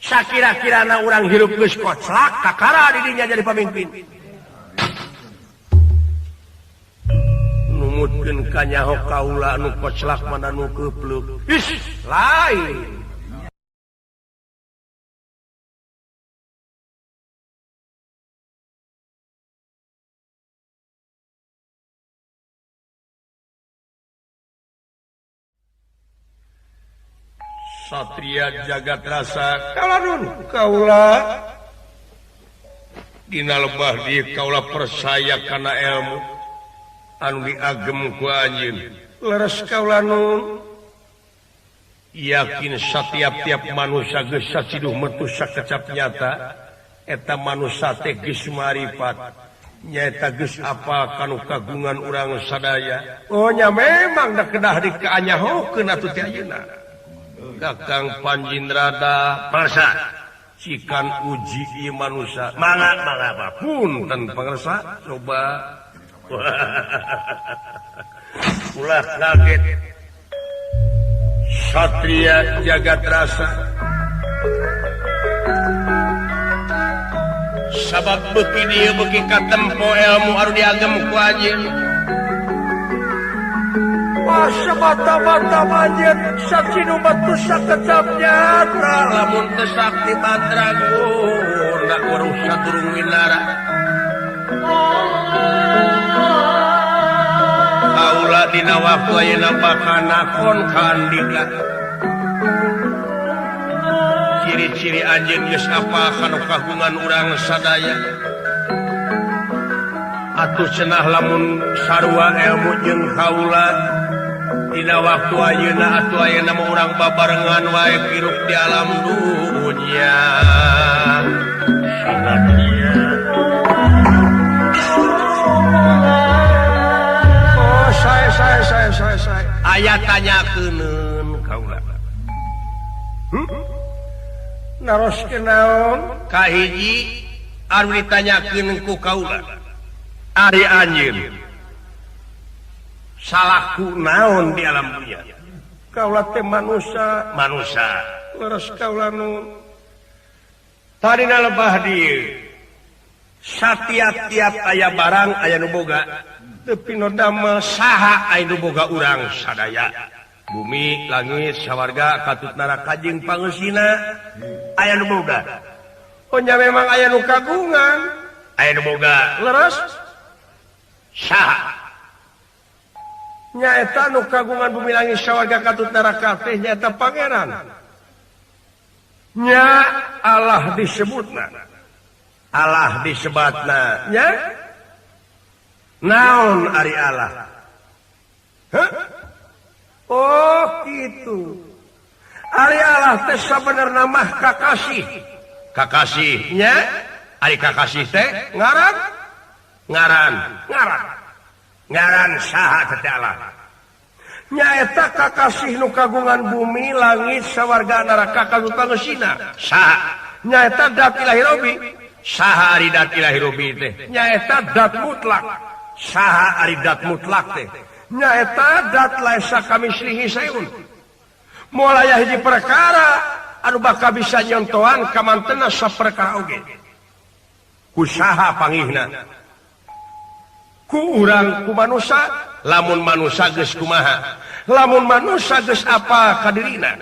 Sakira-kirana urang hirup geus koclak kakara didinya jadi pamimpin. Numutkeun kanyaho kaula nu koclak mana nu keupluk. Ih, lain. Satria jagat rasa kaladun kaula dina lebah di kaula percaya kana ilmu anu diagem ku anjeun leres kaula nun yakin satiap-tiap manusia geus saciduh metu sakecap nyata eta manusia teh geus marifat nyaeta geus apal kanu kagungan urang sadaya. Oh nya memang da kedah dikaanyahokeun atuh teh ayeuna. Kakang Panjindrada persa cikan uji ieu manusia mangga mangga punten pangersa coba ulah kaget Satria jagat rasa sabab beuki dieu beuki katempo ilmu anu diagem ku anjeun. Mata-mata anjeun saksi nu batu sakecap nyata lamun teu sakti mandraguna urung sadurung winara. Kaula dina waktu ayeuna bakal nakon ka andika. Ciri-ciri anjeun geus apal kana kagungan urang sadaya. Atuh cenah lamun sarua ilmu jeung kaula dina waktu ayeuna atuh ayeuna mah urang babarengan wae hirup di alam dunya. Sangatia. Oh sae sae sae sae sae. Aya tanyakeun kaula. Naroskeun naon? Kahiji anu ditanyakeun ku kaula. Ari anjeun salahku naon di alam dunia? Kaula teh manusia, manusia. Leres kaula nu tadina lebah dieu. Satiap-tiap aya barang aya nu boga. Teu pinodamel saha aya nu boga urang sadaya. Bumi, langit, sawarga, katut neraka jeung pangeusina aya nu boga. Oh nya memang aya nu kagungan, aya nu boga. Leres saha? Nyaeta nu kagungan bumi langit sawarga katut neraka teh nyaeta pangeran. Nya Allah disebutna. Allah disebatna. Nya naon ari Allah? Heh? Oh kitu. Ari Allah teh sabenerna mah kakasih. Kakasih nya ari kakasih teh ngaran ngaran ngaran ngaran saha teh Allah. Nyaeta kakasih nu kagungan bumi langit sawarga neraka katut pangeusina saha. Nyaeta dat ilahi robbi. Saha ari dat ilahi robbi teh? Nyaeta dat mutlak. Saha ari dat mutlak teh? Nyaeta dat laisa kamislihi sayun. Moal aya hiji perkara anu bakal bisa nyontohan kamantena saperkara oge. Ku saha pangihna? Ku urang ku manusa, lamun manusa geus kumaha? Lamun manusa geus apa kadirina?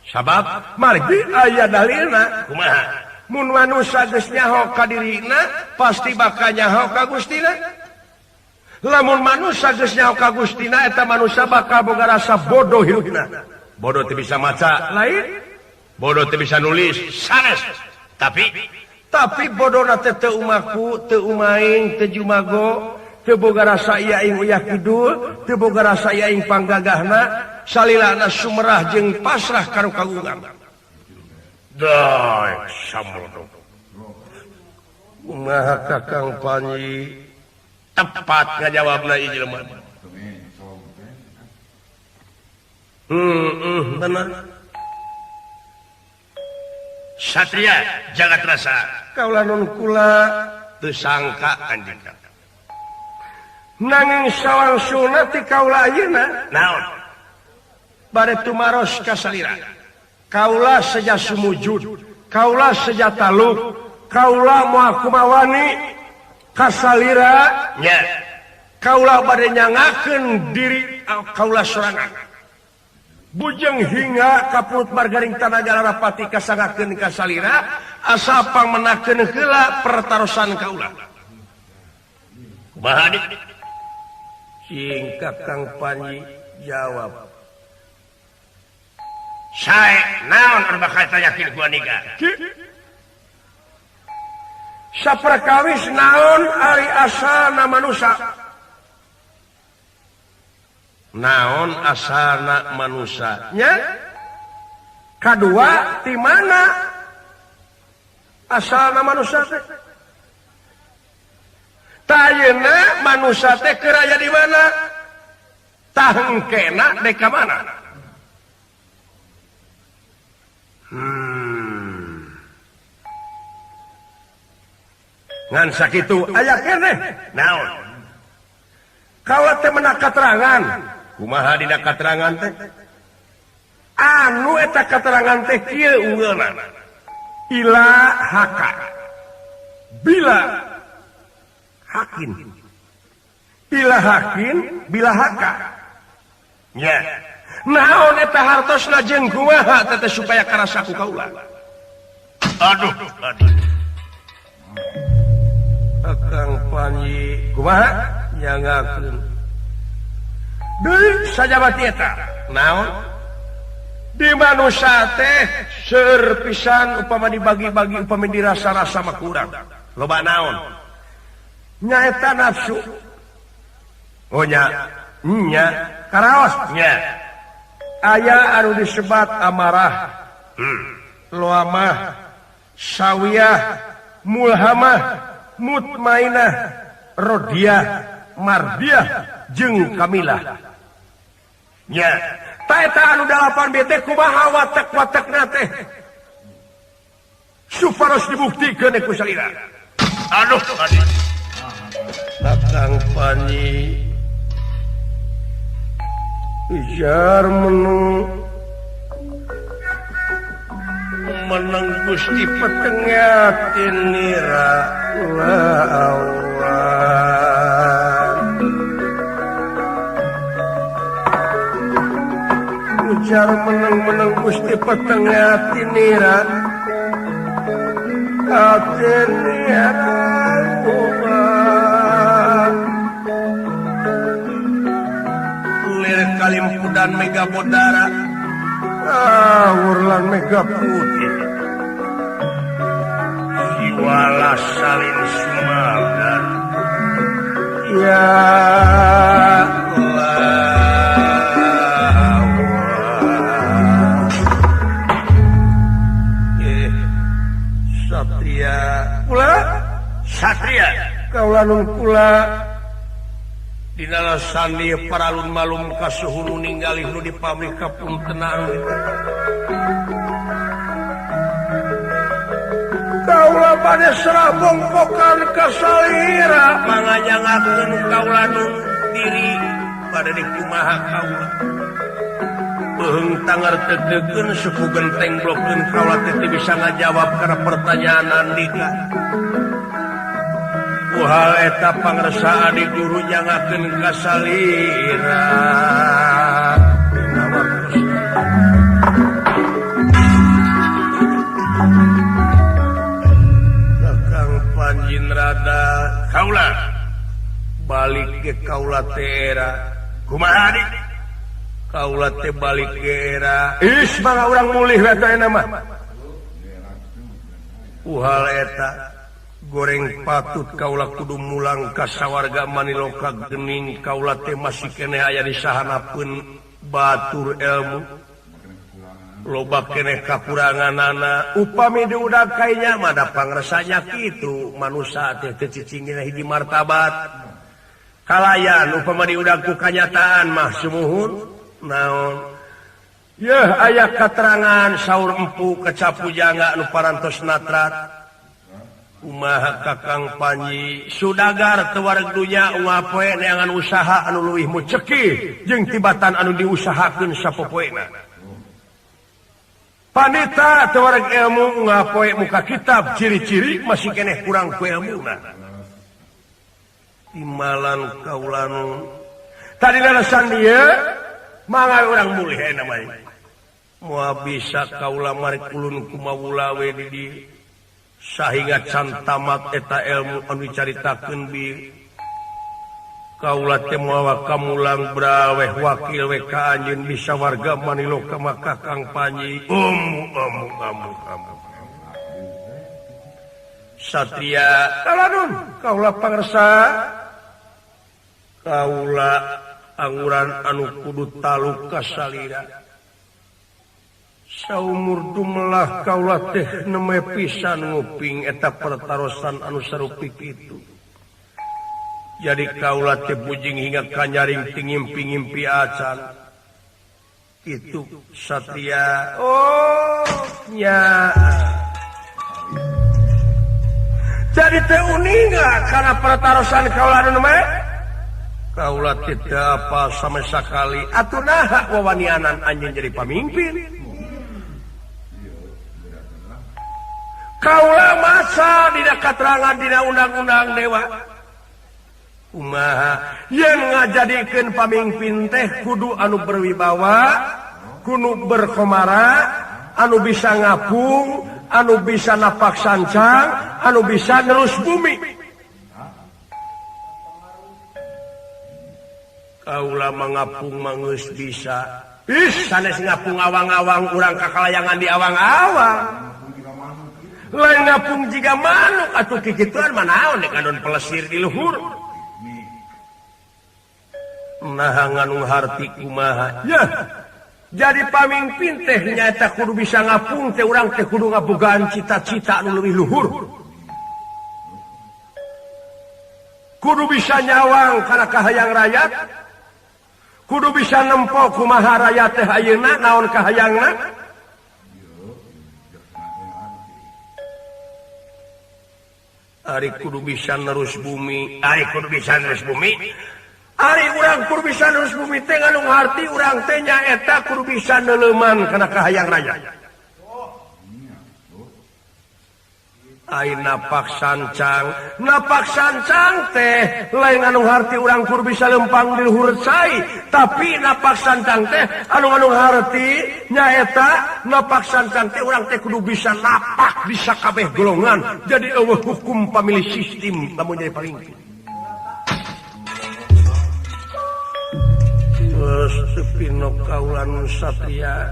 Sabab margi aya dalilna kumaha? Mun manusa geus nyaho kadirina pasti bakal nyaho ka Gustina. Lamun manusa geus nyaho ka Gustina eta manusa bakal boga rasa bodoh hirupna. Bodoh teu bisa maca lain, bodoh teu bisa nulis sanes. Tapi bodona teh teu umaku, teu umaing, teu jumago, teu boga rasa ieu aing uyah kidul, teu boga rasa ieu aing panggagahna, salilana sumerah jeung pasrah ka nu kagungan. Daek samono. Kumaha Kakang Panji? Tepat ngajawabna ieu jelema. Bener. Satria jagat rasa. Kaula nun kula teu sangka anjeun. Nanging sawangsulna ti kaula ayeuna naon? Bade tumaros ka salira. Kaula seja sumujud. Kaula sejata luk kaula moal kumawani kasalira nya kaula bade nyangakeun diri kaula sorangan bujeng hingga kapurut margaring tanah Jalarapati kasangakeun kasalira asa pangmenakeun heula pertarosan kaula. Kumaha dik? Singkat Kang Panji jawab. Sae naon anu bakal tanyakeun ku Andika? Saperkawis naon ari asalna manusa? Naon asalna manusa? Nya? Kadua ti mana asalna manusa teh? Tayeuna manusa teh keur aya di mana? Tah engkena dek ka mana? Ngan sakitu aya keneh naon? Kaula teh menak katerangan. Kumaha dina katerangan teh? Anu eta katerangan teh kieu ungeulna. Ila haka. Bila hakin. Bila hakin, bila haka. Nya. Naon eta hartosna jeung kumaha teh supaya karasa ku kaula? Aduh, aduh. Akang Panji kumaha nyangakeun. Deui sajabati eta. Naon? Di manusia teh seueur pisan upama dibagi-bagi upama dirasa-rasa mah kurang. Loba naon? Nyaeta nafsu. Oh nya, nya karaos nya. Aya anu disebat amarah, loamah, sawiyah, mulhamah, mutmainah, rodiah, mardiah, jeung kamilah. Nya, ta eta anu 8 bete kumaha watek-watekna teh? Supados dibuktikeun ku salira. Aduh, aduh. Kakang Panji ujar menung meneng Gusti petengah tinira lawan ujar meneng-meneng Gusti petengah tinira atinira Kalimpudan mega bodara urlan mega putih siwala salin sumagar ya satria kula satria kaula nun kula Dinala sandi paralun malum kasuhunu ninggalih nu dipamrih kapuntenan. Kaula bade serabongkokan kasalira manganyangakeun kaula nun diri bade dikumaha kaula. Beuheung tangar tegegeun suku genteng blokeun kaula teh bisa ngajawab kana pertanyaan Andika. Hal eta pangresa adi guru nyangakeun kasalira. Kakang Panjin rada kaula balik ke kaula teh era. Kumaha dik? Kaula teh balik ke era. Ih, mangga urang mulih we teh mah. Uhal eta goreng patut kaula kudu mulang ka sawarga maniloka gening kaula teh masih keneh aya di sahanapeun batur ilmu loba keneh kakuranganana upami diudag kainya mah da pangresanya kitu manusa teh teu cicing dina hiji martabat kalayan upama diudag ku kanyataan mah sumuhun naon yeuh aya katerangan saur empu kecapu jangga nu parantos natrat Kumaha Kakang Panji sudagar teu wareg dunya unggal poe neangan usaha anu leuwih muceki jeung tibatan anu diusahakeun sapopoena. Panita teu wareg ilmu ngapoe muka kitab ciri-ciri masih keneh kurang ku ilmuna. Timalan kaulanun. Tadi lalasan ieu mangga urang mulih aya namanya. Moal bisa kaula marik ulun kumawula we di dieu. Sahingga can tamat eta ilmu anu dicaritakeun bi kaula teh moal kamulang braweh wakil we ka anjeun bisa warga Maniloka maka Kang Panji amu amu amu Satria kalanun kaula pangersa kaula anguran anu kudu taluk ka salira saumur dumelah kaula teh neme pisan nguping eta pertarosan anu sarupi kitu. Jadi kaula teh bujing hingga kanyaring tingimpi-ngimpi acan. Kitu Satria. Oh nya. Jadi teh uninga kana pertarosan kaula anu neme? Kaula tidak apa sama sekali. Atuh naha wawanianan anjeun jadi pamimpin. Kaula masa dina katerangan dina undang-undang dewa. Kumaha yen ngajadikeun pamimpin teh kudu anu berwibawa, kudu berkomara, anu bisa ngapung, anu bisa napak sancang, anu bisa nerus bumi. Kaula mangapung mangeus bisa. Ih, sanes ngapung awang-awang urang kakalayangan di awang-awang. Lain ngapung jiga manuk atuh kikituan manaon dek andon pelesir di luhur. Nah nganu harti kumaha. Yah. Jadi pamimpin teh nyaeta kudu bisa ngapung teh urang teh kudu ngabogaan cita-cita anu leuwih luhur. Kudu bisa nyawang kana kahayang rakyat. Kudu bisa nempo kumaha rakyat teh ayeuna naon kahayangna. Ari kudu bisa nerus bumi, ari kudu bisa nerus bumi. Ari urang kudu bisa nerus bumi teh nganu ngarti urang teh nyaeta kudu bisa neuleuman kana kahayang rakyat. Ai napak sancang teh lain anu harti urang kudu bisa lempang di luhur cai, tapi napak sancang teh anu anu harti nyaeta napak sancang teh urang teh kudu bisa napak bisa kabeh golongan. Jadi eueuh hukum pamilih sistem lamun jadi paling. Terus tepino kaulan Satria.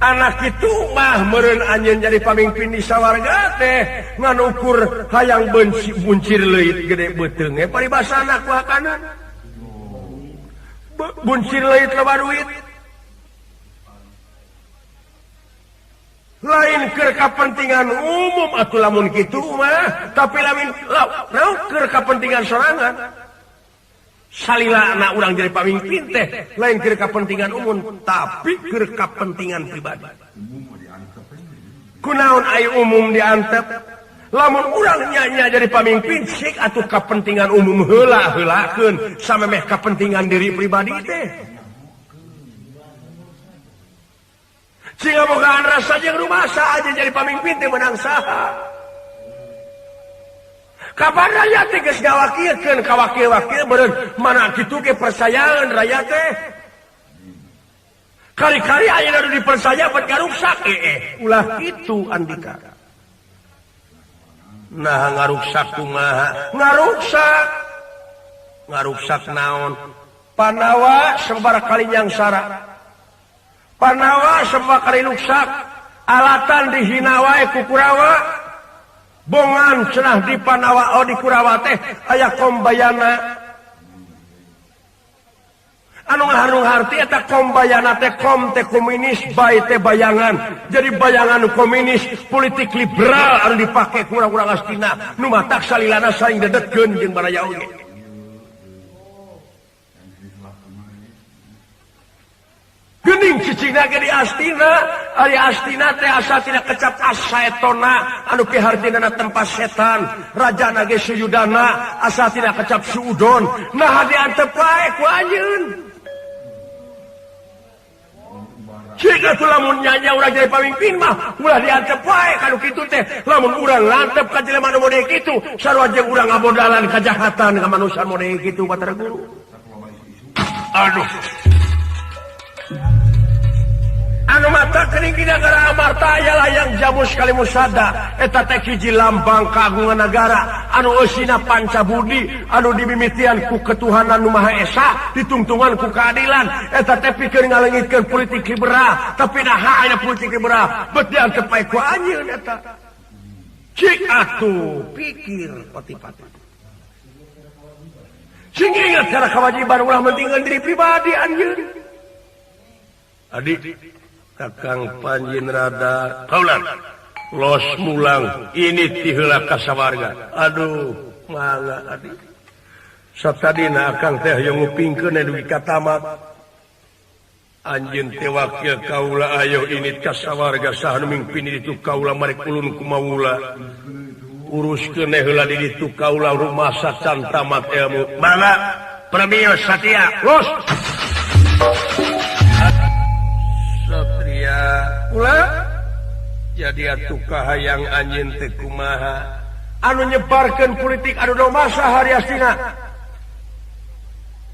Anak itu mah meureun anjeun jadi pamimpin di sawarga teh ngan ukur hayang benci buncir leuit gede beuteung ge paribasana ku hakanan. Buncir leuit loba duit. Lain keur kapentingan umum atuh lamun kitu mah, tapi lamun naon keur kapentingan sorangan. Salila anak urang jadi pamimpin teh lain keur kapentingan umum tapi keur kapentingan pribadi. Kunaon ai umum diantep? Lamun urang nya-nya jadi pamimpin sik atuh kapentingan umum heula-heulakeun samemeh kapentingan diri pribadi teh. Sing bogaan rasa jeung rumasa aja jadi pamimpin teh menang saha. Kapan rakyat teh geus ngawakilkeun ka wakil-wakil beureun mana kitu ge percayaan rakyat teh. Kali-kali ayeuna nu dipercaya bet ngaruksak ulah kitu Andika. Nah ngaruksak kumaha? Ngaruksak. Ngaruksak naon? Panawa sabaraha kali nyangsara. Panawa sabaraha kali ruksak. Alatan dihina wae ku Kurawa. Bongan cenah di Panawa oh di Kurawa teh aya kombayana. Anu ngaharung-harti eta kombayana teh kom teh komunis bae teh bayangan. Jadi bayangan komunis politik liberal anu dipake ku urang-urang Astina nu matak salilana saling dedetkeun jeung baraya oge. Geuning cicingna ge di Astina, ari Astina teh asa tina kecap asaetona anu kihartina tempat setan, rajana ge Suyudana asa tina kecap suudon, naha diantep wae ku anjeun. Cik atuh lamun nyanya urang jadi pamimpin mah ulah diantep wae kanu kitu teh. Lamun urang ngantep ka jelema nu model kitu, sarua jeung urang ngabodalan kajahatan ka manusia model kitu Batara Guru. Aduh. Anu mata kening di negara Amarta aya layang jamus kalimusada eta teh hiji lambang kagungan negara anu eusina panca budi anu dimimitian ku ketuhanan nu Maha Esa ditungtungan ku keadilan eta teh pikeun ngaleungitkeun politik liberal tapi naha aya politik liberal bet diantep bae ku anjeun eta cik atuh pikir pati-pati sing ingat kana kewajiban ulah mentingkeun diri pribadi anjeun adik Kakang Panjin Rada kaulan los mulang ini ti heula ka sawarga. Aduh mangga adik satadina akang teh hoyong ngupingkeun dugi ka tamat anjeun teh wakil kaula ayo ini ka sawarga saha nu mingpin ditu kaula marek ulun kumawula uruskeun heula di ditu kaula rumasa can tamat ilmu mangga premio Satria los Satria ulah jadi atuh kahayang anjeun teh kumaha anu nyebarkeun politik anu domasa hariastina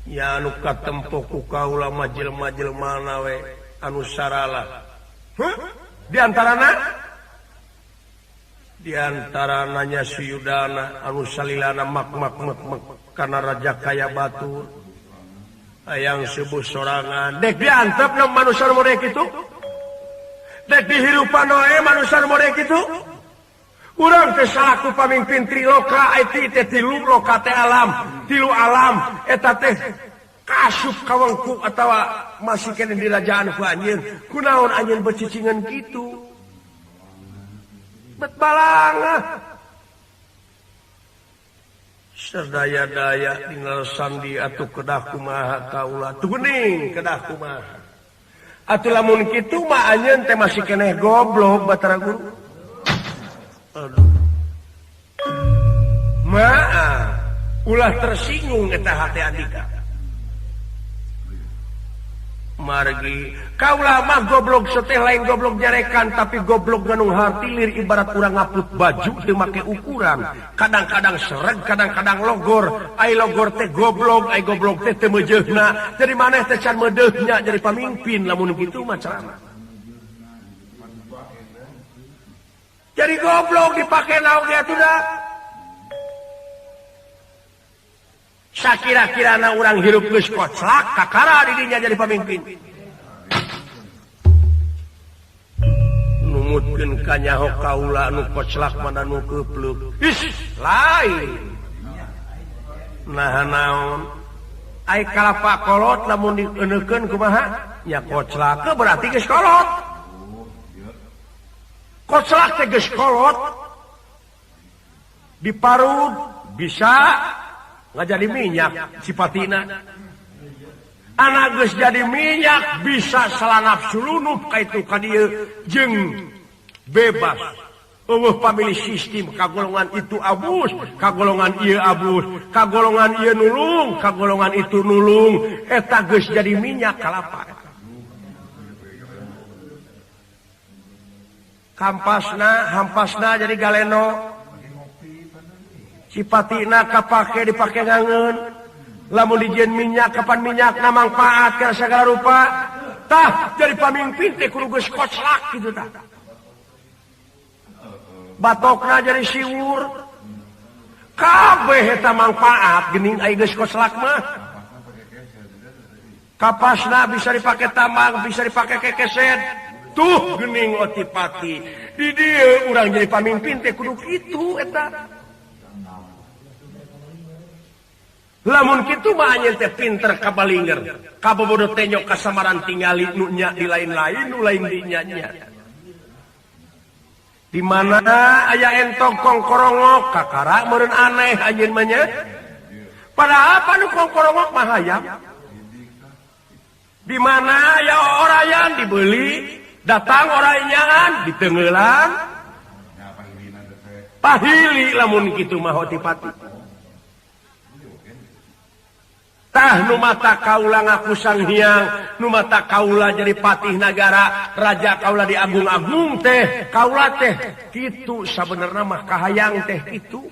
ya anu katempo ku kaula mah jelema-jelema we anu saralah. Huh? Di antarana nya Suyudana anu salilana mak mak mak mak kana raja kaya batur hayang subuh sorangan dek diantep na manusia model kitu dek dihirupan oe manusia model kitu urang teh salaku pamimpin triloka teh tilu loka teh alam tilu alam eta teh kasup kawengku atawa masih keneh dirajaan ku anjeun kunaon anjeun becicingan kitu bet balangah serdaya-daya dina sandi atuh kedah kumaha kaula tuh geuning kedah kumaha atuh lamun kitu mah anjeun teh masih keneh goblok Batara Guru. Aduh maaf ulah tersinggung eta hate andika margi kaula mah goblok seteh lain goblok nyarekan tapi goblok ganung hartilir ibarat urang ngaput baju teu make ukuran kadang-kadang sereg kadang-kadang logor ai logor teh goblok ai goblok teh teu meujeuhna jadi maneh teh can meudeuhnya jadi pamimpin lamun kitu mah ceramah jadi goblok dipake naon ge atuh da sakira-kirana urang hirup geus koclak kakara di dinya jadi pamimpin numutkeun kanyaho kaula anu koclak mana nu keupluk ih lain nah naon ai kalapa kolot lamun dieuneukkeun kumaha nya koclak berarti geus kolot koclak teh geus kolot diparut bisa nggak jadi minyak sipatina anak geus jadi minyak bisa selanap sulunup ka itu ka dieu jeung bebas eueuh pamilih sistem kagolongan itu abus kagolongan ieu abus kagolongan ieu nulung kagolongan itu nulung eta geus jadi minyak kalapa kampasna hampasna jadi galeno sipatina kapake dipake ngangeun lamun dijieun minyak kapan minyakna mangfaat kana sagala rupa tah jadi pamimpin teh kudu geus koclak kitu tah batokna jadi siwur kabeh eta mangfaat geuning ai geus koclak mah kapasna bisa dipake tambang bisa dipake kekeset tuh geuning otipati di dieu urang jadi pamimpin teh kudu kitu eta lamun kitu mah anjeun teh pinter kabalinger kabobodo tenyok kasamaran tingali nu nya di lain-lain nu lain di nya-nya di mana aya entong kongkorongok kakara meureun aneh anjeun mah nya padahal apa nu kongkorongok mah hayam di mana aya orayan dibeli datang orayaan ditengelan pahili lamun kitu mah otipati. Tah nu mata kaula ngaku Sang Hyang, nu mata kaula jadi patih nagara, raja kaula diagung-agung teh, kaula teh kitu sabenerna mah kahayang teh kitu.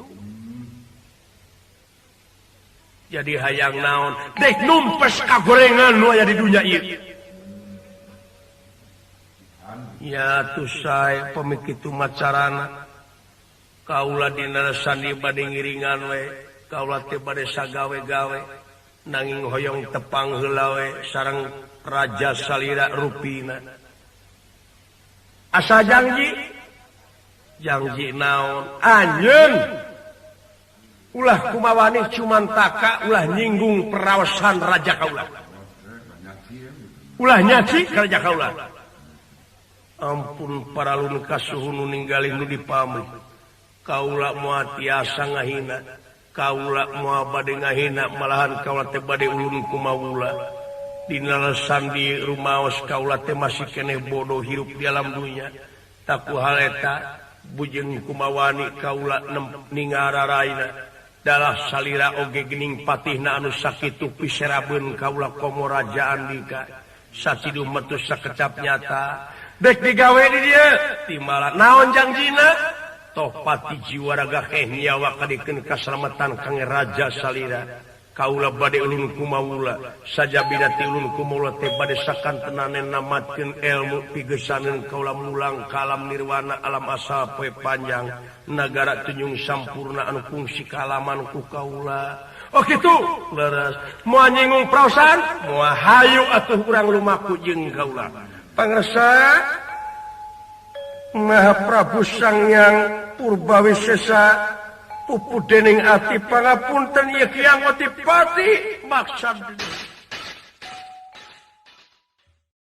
Jadi hayang naon? Dek numpes kagorengan nu aya di dunya ieu. Ya tuh sae pemikitu macarana. Kaula dina sandi bade ngiringan we, kaula teh bade sagawe-gawe. Nanging hoyong tepang heula we sareng raja salira rupina. Asa janji? Janji naon? Anjeun ulah kumawani cuman taka ulah nyinggung perawasan raja kaula. Ulah nyaci ka raja kaula. Ampun paralun kasuhun nu ninggalin nu dipamrih. Kaula moal tiasa ngahina. Kaula moal bade ngahina malahan kaula teh bade ulun kumawula. Dina sandi rumaos kaula teh masih keneh bodoh hirup di alam dunya. Taku haleta bujeng kumawani kaula ningararaina. Dalah salira oge gening patihna anu sakitu piserabeun kaula komo raja Andika. Saciduh metu sakecap nyata. Dek digawe di dieu timala naon jangjina? Toh pati jiwa raga keh nyawa kadikeun kasalamatan kang raja salira. Kaula bade ulun kumawula sajabina ti ulun kumawula teh bade sakantenane namatkeun ilmu pigesaneun kaula mulang ka alam nirwana alam asal poe panjang nagara tunjung sampurna anu kungsi kalaman ku kaula. Oh kitu leres moal nyinggung praosan moal hayu atuh urang lumaku jeung kaula. Pangersa Maha Prabu Sang Hyang Purbawisesa pupu dening ati pangapunten ieu Kyang Otipati maksad.